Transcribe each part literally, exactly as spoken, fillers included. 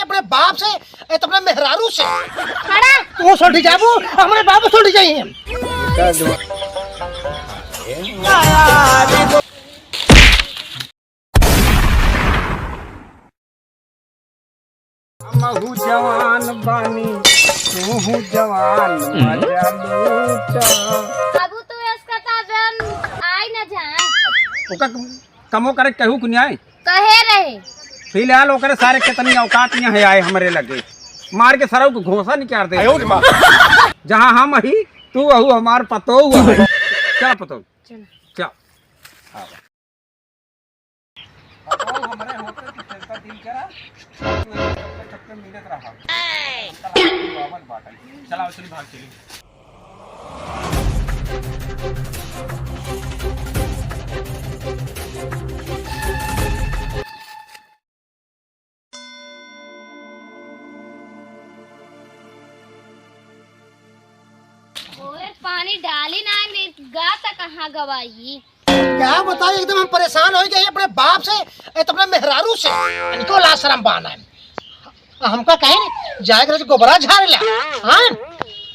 अपने बाप से, ए, तो अपने मेहरारू से। खड़ा। तू सुलटी जाबू, हमरे बाबू सुलटी जाई हम। हमहू जवान बानी, तूहू जवान, मजा लूटा। बाबू, तू इसका ताजन आई ना जाए। ओका कमो करे केहू के न्याय। कहे रहे। फिलहाल ओकरे सारे कितनी औकात यहाँ है आए हमरे लगे। मार के सरऊ को घोंसा निकाल दे। आयो रे माँ। जहाँ हम ही, तू अहू हमार पतोहू है। चल पतोहू। चल। चल। हाँ। पतोहू हमरे होते तो चलता दिन करा। तू एक चक्कर चक्कर मिलत रहा। चला, चली भाग चली। ओए, पानी डाली ना, नहीं गा त कहाँ गवाई? क्या बताई, एकदम हम परेशान होइ गए अपने बाप से, ए, तो अपने मेहरारू से। इनको लाज शरम बहाना है। हमका कहे रे, जाए के रहे गोबरा झाड़ ले, हाँ?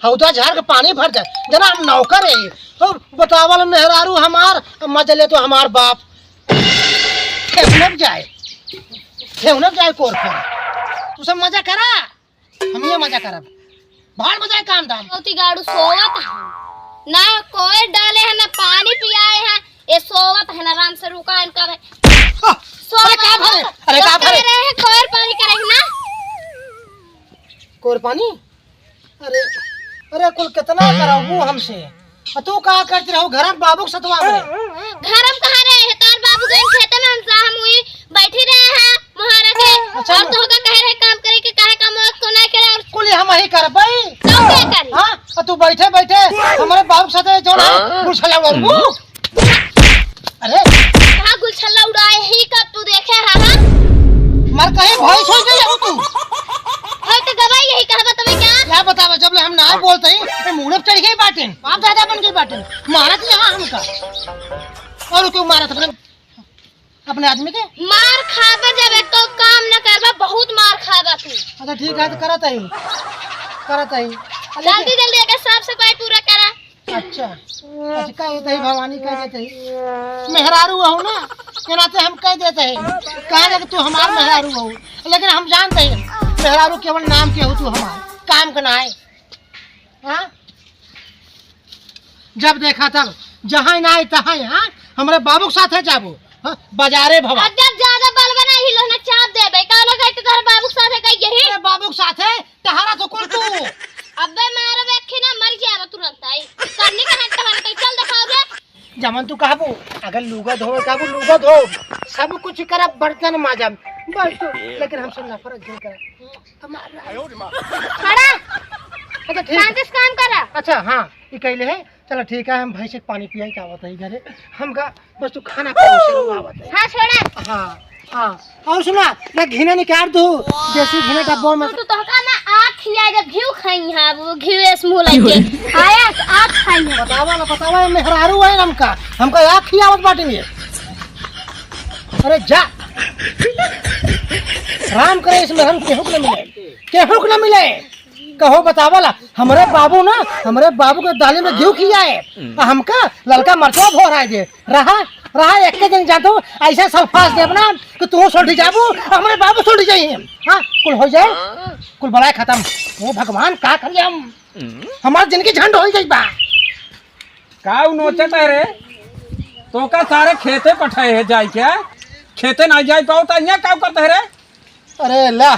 हौदा झाड़ के पानी भर जाए। जना हम नौकर है, तो बतावल मेहरारू हमार, मजा ले तो हमार बाप। खेवनक जाए, खेवनक जाए कोर पर। तू सब मजा करा, हम ये मजा करब। भाड़ बजाए काम धाम। औती गाड़ू सोवत है। ना कोई डाले है, ना पानी पियाए है। ये सोवत है, ना आराम से रुका इनका भाई। आह, सोवत अरे का है। भरे? अरे तो का भरे? कह रहे हैं, कोयर पानी करे है ना? कोयर पानी? अरे, अरे कुल कितना कराबू हमसे? आ तू का करत रहू घर में बाबू के सतवा में? घर में कहाँ रहे है? तोर बाबू गए खेते में, हम सा-, हम उही बैठी रहे हैं मुहारा के। अच्छा और ना। तोहका कहे रहे काम करे के, काहे काम को ना करे और कुल हम ही करबै। तो के करी? हाँ, आ तू बैठे बैठे हमरे बाबू के साथे जो ना हाँ। गुलछल्ला उड़ाबू। अरे। कहाँ गुलछल्ला उड़ाए ही कब तू देखे है, हाँ? मर कहीं भैंस होइ गई हो तू। है तो गवाई यही कहबा तुम्हें क्या? क्या बतावा, जब ले हम ना बोलते ही, ये मूड़े पे चढ़ गई बाटिन, बाप दादा बन गई बाटिन, मारत यहाँ हमका। और क्यों मारत अपने, अपने आदमी के? मार खाबा जब एको काम न करबा, बहुत मार खाबा तू। अच्छा ठीक है, तो करत ही, करत ही। जल्दी जल्दी एकर साफ सफाई पूरा करा। अच्छा, अच्छा, कह देते ही भवानी, कह देते ही। मेहरारू हो ना, के नाते हम कह देते ही। कहा जाए कि तू हमार मेहरारू हो, लेकिन हम जानते ही, मेहरारू केवल नाम के हो तू, हमार काम के ना है। हाँ? जब देखा तब, जहाँ ना आए तहाँ, हाँ? हमरे बाबू के साथ है जाबो, हाँ? बाजारे भवा। अगर ज्यादा बलबा ना हिलो ना चाप देबे, का लगा कि तोहरे बाबू के साथ है, कही यही? अरे बाबू के साथ है, टहरा तो कुल तू। अबे मारो बेखी ना, मर जाएगा तुरंत आई। करनी कहाँ टहरा, तो चल दिखाओ रे। जमन तू कहबू, अगर लुगा धोवे कहबू, लुगा धो, सब कुछ करब, बर्तन माजब, बस तू, लेकिन हमसे नफरत जो कर। हमारा खड़ा। अच्छा, ठीक। शांति से काम करा। अच्छा, हाँ, ई कहले है। चलो ठीक है, हम भैंस के पानी पियाई का आवत है घरे। हमका बस तू खाना परोसे रहो, आवत है। हाँ, छोड़ा। हाँ, हाँ। और सुना, ना घिना निकाल दू, देसी घिना डब्बो में। तू, तू तोहका ना आँख खिया जब घिउ खाई है, वो घिउ एस मुँह लग के। आया, आँख खाई है। बतावा ना, बतावा, ये मेहरारू है हमका, हमका आँख खियावत बाटे ये। अरे जा। राम करे इसमें हम केहू के न मिले, केहू के न मिले। कहो बतावला, हमरे बाबू ना, हमरे बाबू के दाली में घिउ खियाए, आ हमका ललका मरचा भोराए दे। रहा, रहा, एक के दिन जातो, ऐसा सल्फास देब ना कि तू सुलटी जाबू, हमरे बाबू सुलटी जाई। हाँ, कुल हो जाए, कुल बलाए खत्म। हे भगवान, का करी हम? हमार जिंदगी झंड होइ गई बा। का उ नोचत है रे? तोका सारे खेते पठाए है जाई के, खेते ना जाई पाओ तो यहाँ का करत है रे? अरे ला,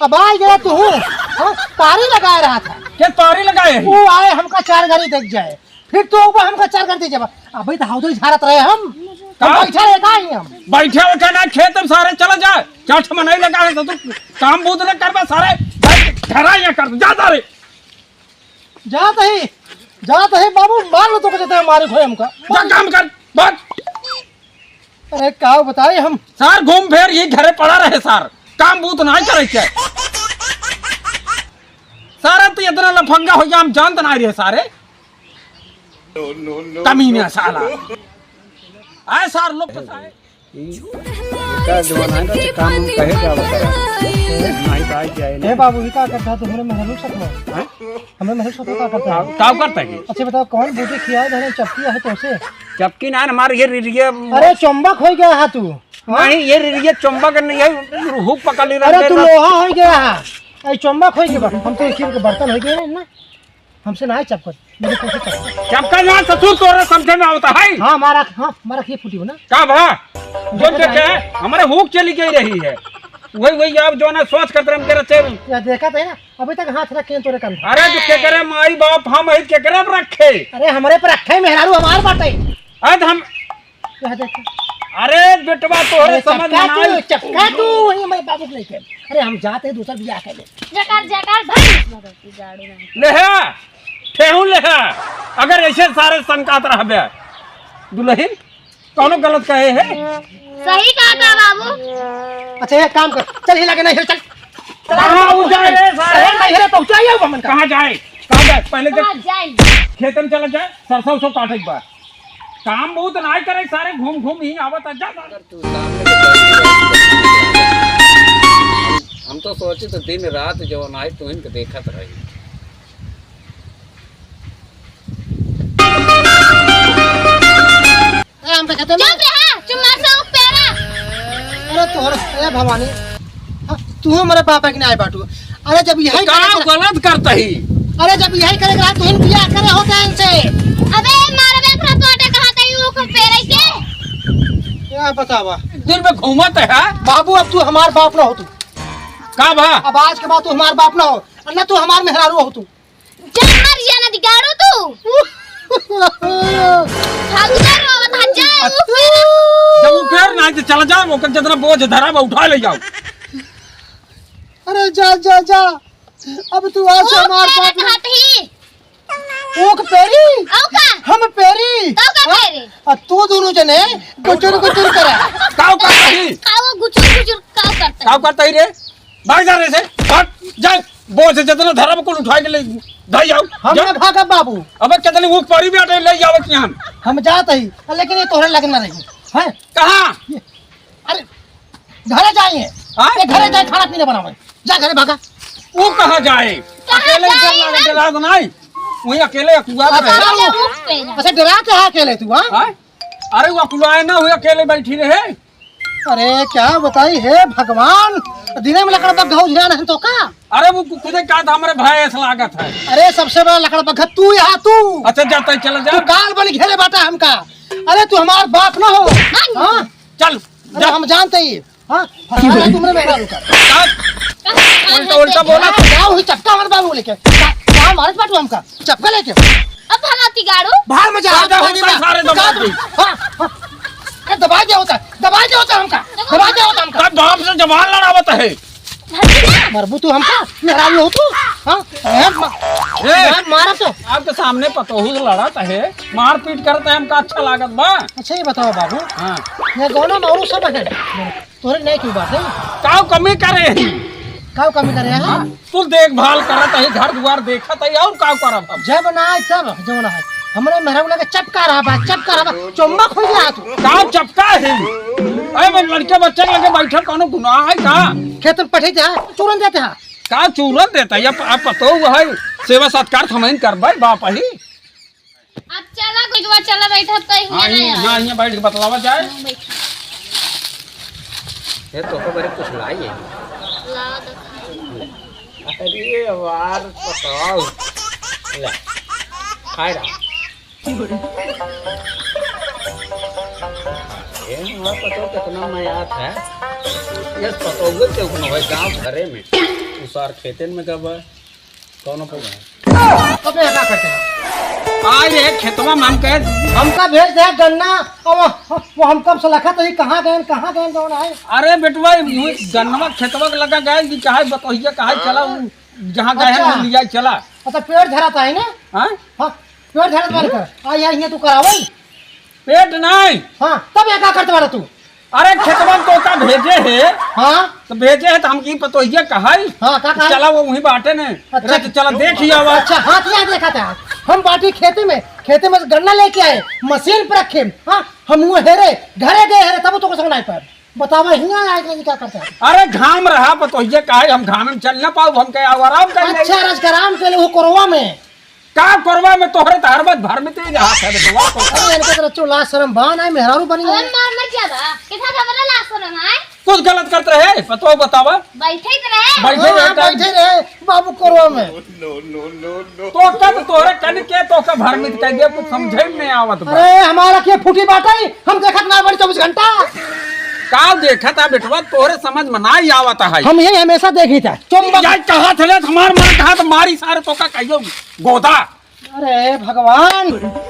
अब आ गया तू। हाँ, पारी लगाए रहा था। के पारी लगाए है? वो आए, हमका चार घड़ी देख जाए, फिर तो वो हमका चार घड़ी दे जाबा। अभी तो हौदो झारत रहे हम। का? हम बैठा रहे का ही हम? बैठे उठे ना खेत में सारे, चला जा। चट में नहीं लगा है तो तू काम बूत न करबा सारे। बैठ, घरा यहाँ कर, जा सारे। जात ही, जात ही बाबू, मार लो तो कहते हैं, मारे खोए हमका। जा काम कर, भाग। अरे का बताई हम? सार घूम फिर ये घरे पड़ा रहे सार, काम बूत ना करे के। सारे तो इतना लफंगा हो गया, हम जानत ना रहे सारे। कमीना साला। आए सार लोग फंसाए। का जमाना है ना, तो काम हम कहे जावा करा। नहीं तो आई जाए ना। ए बाबू, ई का करता है तू? हमरे महल में सतवा। हाँ? हमरे महल में सतवा का करता है? का करता है? अच्छा बताओ, कौन बूटी खिया है, चपकी है तोसे? चपकी ना, हमारे ये रिरिया अरे चुंबक होइ गया है तू। हाँ? नहीं, ये रिरिया चुंबक नहीं है, हुक पकड़ ली अरे रहते तू ना। लोहा होइ गया है। अरे चुंबक होइ गया, हम तो इसी के बर्तन होइ गए हैं ना। हमसे ना है चपकत, मेरे को से चपकत। चपका ना ससुर, तोरे समझे ना होता है। हाँ, मारा, हाँ, मारा के फूटी हो ना। का भा? जो देखा देखे जाए। है, हमारे हुक चली गई रही है। वही, वही आप जो ना सोच करते हम कह रहे थे। या देखा था ना, अभी तक हाथ रखे हैं तोरे कंधे। अरे जो के करे माई बाप हम है, के करे अब रखे? अरे हमारे पर रखे मेहरारू हमार बाटे। अरे तो हम यह देख। अरे बेटवा तोहरे अरे समझ में चपका ना तू, आई। चपका तू, वही हमारे बाबू को लेके। अरे हम जाते हैं दूसरा बियाह कर ले। जकार, जकार, भाई। ले है, ठेहू ले है। अगर ऐसे सारे संकात रहबे, दुल्हन, कौनो गलत कहे है? सही कहा था बाबू। अच्छा, एक काम कर, चल हिला के नहीं, चल। कहाँ वो जाए रे सारे? अरे नहीं, अरे पहुँचाइए वो हमन का। कहाँ जाए? कहाँ जाए? पहले जब कहाँ जाए? खेतन चला जाए, सरसों उरसों काटे के बाद। काम बहुत नाई करे सारे, घूम घूम ही आवत है, जा, जा। अगर तू सामने के बैठी रही, हम तो सोचे तो दिन रात जवन आई तुहिन के देखत रही। ए, हम तो कहते हैं चुप रहा, चुप मार सा पेरा। अरे तोहर, ए भवानी, हाँ, तू हमारे पापा के नाई बाटू। अरे जब यही तो का करे के गलत करता ही? अरे जब यही करे के रहा, तो इन बियाह करे होते हैं इनसे। अबे मारबे एकरा तोटे कहाँ तई ऊख पेरे के? क्या बतावा? दिन में घूमत है, हाँ? बाबू, अब तू हमार बाप ना हो तू। का बा? अब आज के बाद तू हमार बाप ना हो, और ना तू हमार मेहरारू हो तू। जा मर जा ना दिगाड़ो तू। फालतू का रोवत है, जा ऊख पेरा। जब ऊ पेर ना, तो चला जा, ओकर जितना बोझ धरा बा, उठा ले जाओ। अरे जा, जा, जा। अब तू आज ऊख हमार पेरे बाप ना। कहत ही। ऊख पेरी? औ का? हम पेरी? तो का हाँ? पेरी? आ तू दोनों जने गुचुर गुचुर करा। काव करता ही? काव गुचुर गुचुर काव करता ही? काव करता ही रे? भाग जा रे से। भाग, जा। बोझ जितना धरब कुल उठा के ले, धई जाओ। हम जा। ना भागब बाबू। अबे कितनी ऊख परी भी आटे ले जावे कि हम। हम जात ही, लेकिन ये तोहरे लगन ना रही। हैं? कहाँ? ये अरे, घरे जाइए। हाँ? ये घरे जाए, खाना पीना बनावे। जा घरे भागा। वो कहाँ जाए? कहाँ अकेले जाए? डर लगे, डरा तो नहीं। वहीं अकेले अकुआ में अच्छा, रहे। वो, अच्छा, डरा के है अकेले तू, हाँ? हाँ? अरे, वो अकुआए ना हुए, अकेले बैठी रहे। अरे, क्या बताई, हे भगवान, दिने में लकड़ बग्घा उझिया नहीं तो का? अरे, वो खुदे कहा था, हमारे भाई ऐसा लागत है। अरे, सबसे बड़ा लकड़ बग्घा तू यहाँ, तू। अच्छा, जाता है, चला जा। तू काल बन घेरे बाटा हमका। अरे, तू हमार बाप ना हो। हाँ? चल, अरे, जा। हम जानते ही। हाँ? फंसा है तुमने मेरा रुका। जा। उल्टा, उल्टा बोला। जा, जा, वही चपका हमारे बाबू लेके। जा, जा, मारत बाटू हमका। चपका लेके। अब हम आती गाड़ू। बाहर में जा, जा, जा, उल्टा जा। सारे दबा दे। हाँ, हाँ। अरे, दबा दिया होता, दबा दिया होता हमका। दबा दिया होता हमका। तब बाप से जबान लड़ावत है। मरबू तू हमका, मेहरारू हो तू? हाँ? ए, म-, ए, मार, मारब तो। आपके सामने पतोहू से लड़त है, मारपीट करत है, हमका अच्छा लागत बा? अच्छा, ये बताओ बाबू, हाँ। ये गौना में औरू सब है? तोहरे नहीं क्यों बात है? काव कमी करे? काव कमी करे है? हाँ, तू देखभाल करत है, घर दुआर देखत है, और काव करब हम? जब ना आए तब, जब ना आए। हमरे मेहरारू लगे चपका रहा बा, चपका रहा बा, चुम्बक हो गया तू। का चपका है? अरे, मैं लड़के बच्चे लगे बैठल, कौनो गुनाह है का? खेत में पठे थे, चूरन देते हैं। का चूरन देता? ये प-, अब पतो हुआ है, सेवा सत्कार त हमहिन करबै, बाप ही। अब चला, कोई के बाद चला, बैठब तो हियाँ हाँ, ना हियाँ, आए। हाँ, हियाँ बैठ के बतलावा जाए। हाँ, बैठ। ये तो को बरे कुछ लाई है। ला दो। अरे यार, बताओ। ले, खाए रहा। ए, हमार पतोह कितना मयात है। यस, पतोह के उतना होए गाँव घरे में। उ सार खेतन में गब है। कौनो को है। अबे, का करते हैं? आ ये खेतवा में हम कहे हमका भेज दे गन्ना, अब वो हम कब से लखत ही, कहाँ गए, कहाँ गए, कौन आए? अरे बेटवा, ये गन्नवा खेतवा के लगा गए कि कहाँ बतोहिया, कहाँ चला, उ जहाँ गए हैं, अच्छा। वहीं लिया चला। अच्छा, पेट धरत है ना? हाँ? हाँ, पेट धरत बारे कर। आ, या, हियाँ तू करावल? पेट नहीं। हाँ, तब ये का करत बारे तू? अरे, खेतवा में तो का भेजे है। हाँ। तो भेजे है, तो हम की पतोहिया कहाई? हाँ, का कहाई? चला, वो वहीं बाटे ने। अच्छा। अरे, तो चला, देख ही आवा। अच्छा, हाँ, तो यहाँ देखा था। हम बाटी खेते में, खेते में से गन्ना लेके आए, मशीन पर रखे। हाँ, हम वो हेरे, घरे गए हेरे, तब तो को संग नहीं पाए। बतावा, हियाँ आए के नहीं, का करता है? अरे घाम रहा, पतोहिया काहे हम घाम में चल ना पाऊ, हम कहे आऊ आराम कर ले। अच्छा, रजकराम के लिए वो कोरवा में। का कोरवा में? तोहरे तो हर वक्त भर में तेज हाथ है, बेटवा तो। अरे, इनके तरह चो लाज शर्म बा ना, मेहरारू बनी अरे है। मार मत जा बा, कितना हमरा लाज शर्म है? कुछ गलत करत रहे, पतो बतावा। बैठे तो रहे। बैठे हाँ, रहे हाँ, टाइम। बैठे रहे, बाबू कोरवा में। तो कब तोहरे कन के तो का भ्रमित कर दिया, कुछ समझे में नहीं आवत बा। अरे, हमारा के फूटी बाटे, हम देखत ना बड़ी चौबीस घंटा। का देखत है बेटवा, तोहरे समझ में ना ही आवत है। हम यही हमेशा देखी था, चुंबक। यार कहा थे हमार मन कहा तो मारी सारे तो का कहियो गोदा। अरे भगवान,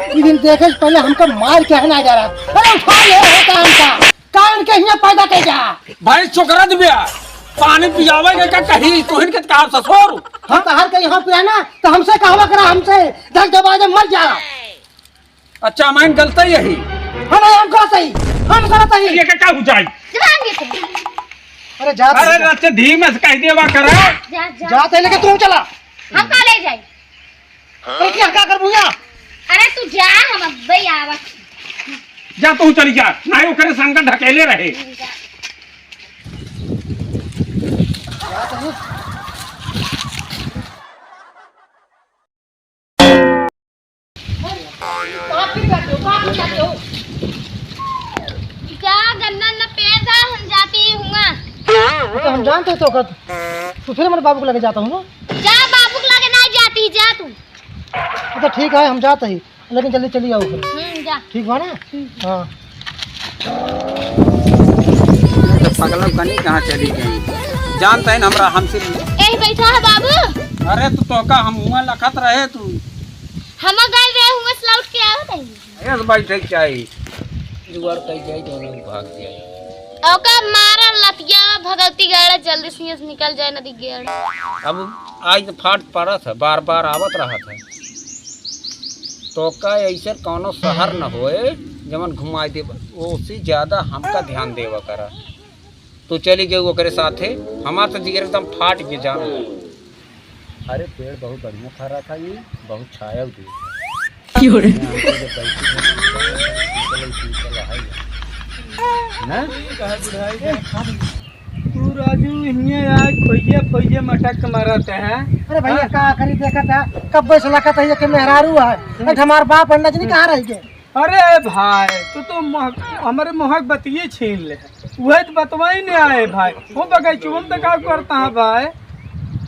ई दिन देखे से पहले हमका मार के हना जा रहा। अरे उठा ले, होता हमका। कान के हियाँ पैदा कर जा। भाई चोकरा दिव्या, पानी पियावे के का कही, तोहिन के कहा ससुर? हम तहार के यहाँ पिया ना, तो हमसे कहवा करा, हमसे धक दबा दे, मर जा। अच्छा, मैं गलत ही यही। हम, हम गलत ही, हम गलत ही। ये क्या, क्या हो जाए? जवान ये तो। अरे जा, अरे जा। रच धीमे से कह देवा करा। जा, जा। जाते लेके तू चला। हम का ले जाई? अरे क्या, क्या कर भैया? अरे तू जा, हम अब्बे आवत। जा तू चली जा, ना ओकरे संग ढकेले रहे। कहाँ फिर जाते हो? कहाँ फिर जाते हो? जा, गन्ना न पेड़ था, हम जाती हूँ। तो हम जानते हो तो कर, तू फिर हमारे बाबू को लेके जाता हूँ ना। जा, बाबू को लेके नहीं जाती, जा तू। अच्छा ठीक है, हम जाते ही, लेकिन जल्दी चली आओ फिर। हम्म, जा। ठीक बा ना? हम्म। हाँ। ये तो पगला कनी कहाँ चली गई? जानता है ना हमरा, हमसे यही बैठा है बाबू। अरे तू तो का हम हुआ लखत रहे तू। हम गए रहे हुआ से लौट के आवत है। ऐस बैठे के चाही। जुगाड़ कई जाई तो ना भाग जाई। ओका मारा लतिया भगवती गाड़ा जल्दी से यहाँ से निकल जाए नदी गेड़। अब आज तो फाट पड़त है, बार बार आवत रहत है। तो का ऐसे कौनो शहर न होए जवन घुमाई दे, ओसे ज्यादा हमका ध्यान देवा करा। तू चली गई ओकरे साथे, हमार तो जिगर एकदम फाट के जान। अरे पेड़ बहुत बढ़िया फरा था, ये बहुत छाया भी है। क्यों रे? यहाँ पे जो बैठी है, शीतल, शीतल है ये। ना? तू राजू हियाँ आए खोइये खोइये मटक मारत है। अरे भैया, हाँ? का करी, देखत है, कब्बे से लखत है, ये के मेहरारू है, एक हमार बाप है, नजनी कहाँ रह गए? अरे भाई, तू तो मोह-, हमरे मोहक बतिये छीन ले। उहे तो बतवाई नहीं आए भाई। वो बगैचुआ में तो का करता है भाई?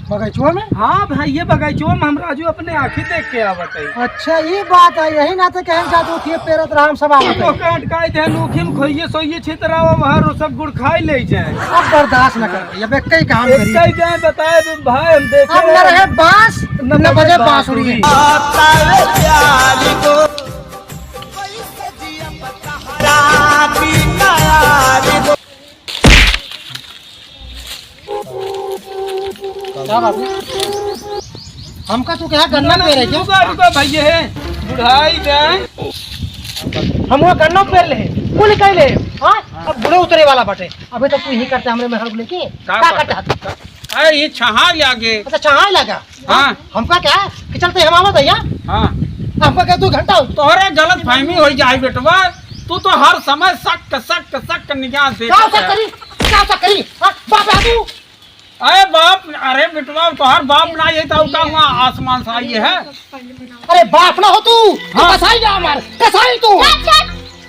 बगैचुआ में? हाँ भाई, ये बगैचुआ में हम राजू अपने आँखी देख के आवत है। अच्छा, ये बात है, यही नाते कहे जात होती है, पेरत राम सब आवत है। तो काट काई दे, नोखी में खोइये सोइये छितरावा, वहाँ रो सब गुड़ खाई ले जाए। अब बर्दाश्त न कर, अब एक ही काम करी। एक ही जाए बताए दे भाई, हम देखे अब न रहे बांस, न न बजे बजे बांसुरी। बांसुरी। का बाबू? हमका तू कहा गन्ना पेरे के? रुका, रुका भैया, है बुढ़ाई जाए। हम वो गन्ना पेर ले, कुल कह ले, हाँ? अब बुढ़े उतरे वाला बाटे। अबे तो तू यही करते हमरे मेहर लेके का का बात करता है? तू? अरे ये छहा लागे। अच्छा, छहा लगा। हाँ। हमका क्या कि चलते हम आवत है यहाँ? हाँ। हमका क्या दो घंटा हो? तोहरे गलत फहमी हो जाए बेटवा, तू तो हर समय शक, शक, शक निगाह से का शक करी? का शक करी? हाँ, बाप है तू? अरे बाप, अरे बेटवा, तोहर बाप ना ये तो का हुआ आसमान से आई है? अरे बाप ना हो तू, तू हाँ। कसाई ना हमार, कसाई तू।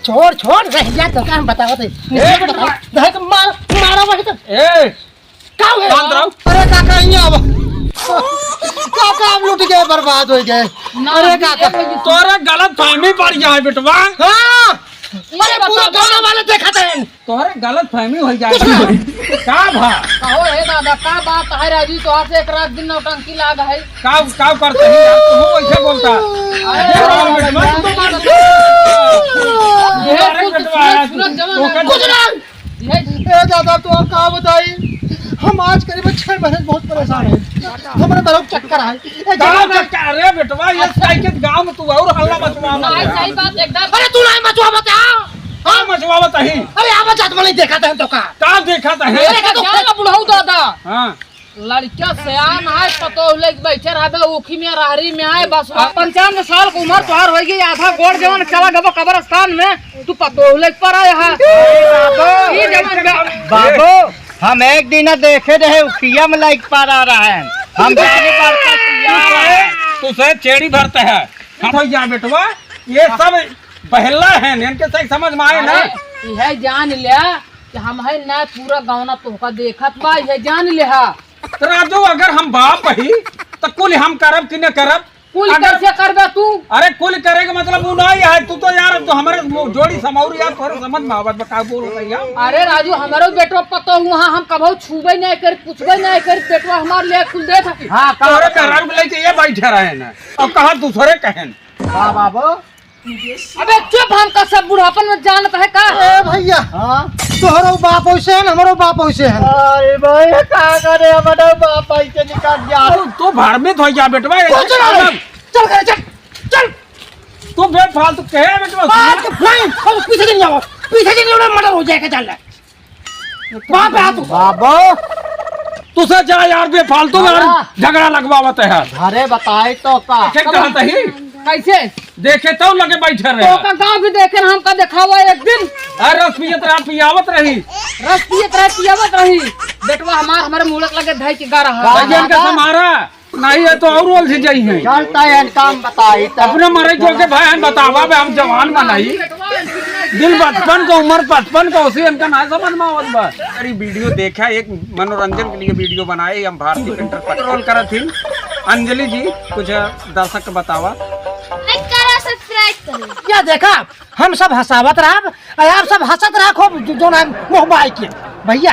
छोड़, छोड़, रह जा, तो का हम बतावत है? ए, बेटवा। देख, मार, मारा वही तो। ए, का हुए? शांत रहो। अरे काका, यहाँ आवा। काका, हम लुट गए, बर्बाद हो गए। ना, अरे काका। तोरे गलत फहमी पड़ गया है बेटवा। हाँ। अरे पूरा गाँव वाले देखा थे। तोरे गलत फहमी हो जाए। कुछ ना। का भा? कहो हे दादा, का बात है राजू, तोहार से एक रात दिन नौटंकी लाग है। का, का करते हैं यार? तू ऐसे बोलता। अरे, अरे, अरे, अरे, अरे, ये अरे, कुछ अरे, सुनत, सुनत जवान है। कुछ ना। ए दादा, तो आप का बताई, हम आज करीब छह महीने से बहुत परेशान है, हमारे बड़ा चक्कर है। ए, का जाओ ना। चक्कर? अरे बेटवा, ये साइकिल गांव में तू और हल्ला मचवा रहा है। सही बात एकदम। अरे तू नहीं मचवा बता। हाँ, मचवा बताई। अरे आवा जात वाले देखा था हम तो का। का देखा था? अरे का तो जाओ ना बुढ़ऊ दादा। हाँ। लड़का सयान है, पतोह लेके बैठे रहबे, ऊखी में, रहरी में है, बस। पंचानवे साल के उम्र तोहार होई गई, आधा गोड़ जवन चला गबो कब्रिस्तान में, तू पतोह लेके पर आया है। अरे बाबू। ई जवन बे- बाबू, हम एक दिन देखे रहे, उखिया में लाइक पर आ रहा है, हम जाने पड़ता किया है। तू से चेड़ी भरते है। हम भैया बेटवा, ये सब बहला है, इनके सही समझ में आए ना। अरे, यह जान लिया कि हम है ना, पूरा गाँव ना तोहका देखत बा, यह जान लिहा। तो राजू, अगर हम बाप ही, तो कुल हम करब कि न करब? कुल अगर कैसे करबे तू? अरे, कुल करे के मतलब वो नहीं है, तू तो यार, तू हमारे मु-, जोड़ी समौर यार, तोहरे समझ में आवत बा, का बोल रही है? अरे राजू, हमारो बेटवा पतोह हुआ, हम कभो छूबे नहीं कर, पूछबे नहीं कर, बेटवा हमार ले कुल दे सकी। हाँ, का तोहरे बताई? मेहरारू के लेके ये बैठे रहे ना, अब कहा दूसरे कहन। हाँ बाबू। अबे चुप, हमका सब बुढ़ापन में जानत है का? ए भैया, हाँ? तोहरो बाप वैसे है, हमरो बाप वैसे है। अरे भाई, का करे, हमारा बाप ऐसे निकाल गया। तू, तू भ्रमित हो गया बेटवा, ये कुछ ना, चल। चल करे, चल, चल। तू बेफालतू कहे बेटवा, बात सुन। नहीं, अब पीछे चल जाओ, पीछे चल जाओ, मर्डर हो जाएगा, चल। वहाँ पे आ तू। बाबू। तू से जा यार, बेफालतू में बाबा। झगड़ा लगवावत है। अरे बताए तो का? कैसे कहत ही? कैसे? देखे तो लगे बैठे रहे। तो का गाँव भी देखे ना, हमका देखावा एक दिन। अरे रस पियत रहा, पियावत रही। रस पियत रहे, पियावत रही। बेटवा हमार, हमारे मूड़क लगे धई के गा रहा है। भैया इनका संभारा। नहीं है तो और ओल से जाई है। चलता है, इनका हम बताई तो। अपने मरे जो के भाई हम बतावा बे, हम जवान बनाई। दिल बचपन का, उम्र पचपन का, उसे इनका ना समझ में आवत बा। अरे वीडियो देखा, एक मनोरंजन के लिए वीडियो बनाए, हम भारतीय पेंटर पर रोल करत थी। अंजलि जी, कुछ दर्शक के बतावा। Like करा, subscribe करो। क्या देखा, हम सब हंसावत रहा, और आप सब हंसत रहा खूब, जो, जो ना मोह बाई के। भैया,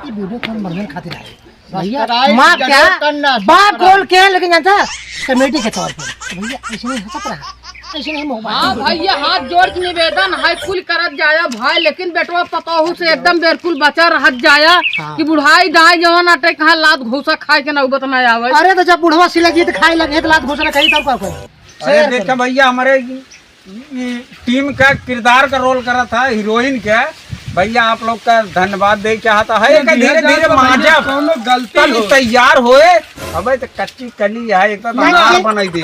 ये वीडियो कौन मनोरंजन खातिर आए? भैया, subscribe माँ जरूर क्या? करना, बाप subscribe। रोल के है, लेकिन जानता है? कॉमेडी के तौर पर। तो भैया, ऐसे नहीं हंसत रहा, ऐसे नहीं मोबाइल हाँ भैया, हाथ जोड़ के निवेदन है, कुल करत जाया भाई, लेकिन बेटवा पतोहू से एकदम बिल्कुल बचा रहत जाया हाँ। कि बुढ़ाई दाई जवन अटे कहाँ लात घूसा खाए के नौबत ना आवे। अरे तो जब बुढ़वा सिला गई तो खाए लगे तो लात घूसा ना खाई तब का कोई? अरे शेर देखा करो। भैया, हमारे ई टीम का किरदार का रोल करा था, हीरोइन के। भैया, आप लोग का धन्यवाद दे चाहता है कि धीरे धीरे माजा कौनो गलती तब हो। तैयार होए। अबे तो कच्ची कली है, एक तो नहीं, अनार नहीं। बनाई दे।